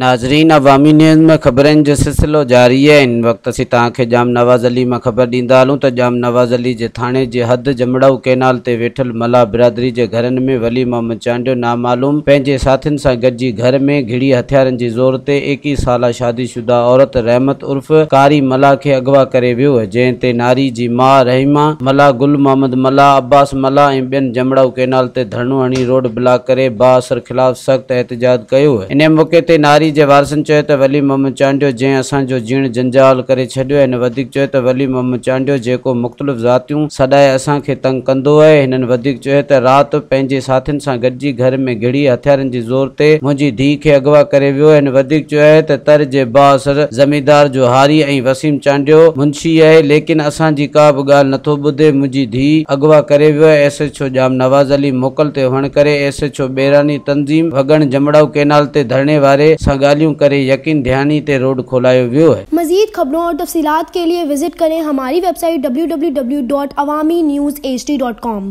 ناظرين عوامي نيوز ۾ خبرن جو سلسلو جاري آهي هن وقت اسين توهان کي ڄام نواز علي مان خبر ڏيندا هلون ته ڄام نواز علي جي ٿاڻي جي حد جمڙائو ڪئنال تي ويٺل ملاح برادري جي گهرن ۾ ولي محمد چانڊيو نامعلوم پنهنجي ساٿين سان گڏجي گهر ۾ گهڙي هٿيارن جي زور تي 21 سالا شادي شده عورت رحمت عرف ڪاري ملاح کي اغوا ڪري ويو جنهن تي ناري جي ماء رحيما ملاح گل محمد ملاح عباس ملاح ۽ ٻين جمڙائو ڪئنال تي ڌرڻو هڻي روڊ بلاڪ ڪري بااثر خلاف سخت احتجاج ڪيو. انهيء موقعي تي ناري جي وارثن چيو ته ولي محمد چانڊيو جنهن اسان جو جيئڻ جنجال ڪري ڇڏيو هن وڌيڪ چيو ته ولي محمد چانڊيو جيڪو مختلف ذاتيون سڏائي اسان کي تنگ ڪندو آهي هنن وڌيڪ چيو ته رات پنهنجي ساٿين سان گڏجي گهر ۾ گهڙي هٿيارن جي زور تي منهنجي ڌيء کي اغوا ڪري ويو هن وڌيڪ چيو آهي ته تر جي بااثر زميندار جو هاري ۽ وسيم چانڊيو منشي آهي ليڪن اسان جي ڪا به ڳالهه نٿو ٻڌي منهنجي ڌيء اغوا ڪري ويو آهي S H O Jam Nawaz Ali موڪل تي هئڻ ڪري ايس ايڇ او ٻيراني تنظيم وڳڻ جمڙائو ڪينال تي ڌرڻي واري سان ڳالهيون ڪري يقين ڌياني تي روڊ کولايو ويو. مزيد خبرون اور تفصيلات کے لئے وزٽ ڪرين ھماري ويب سائيٽ www.awamiNewsHD.com.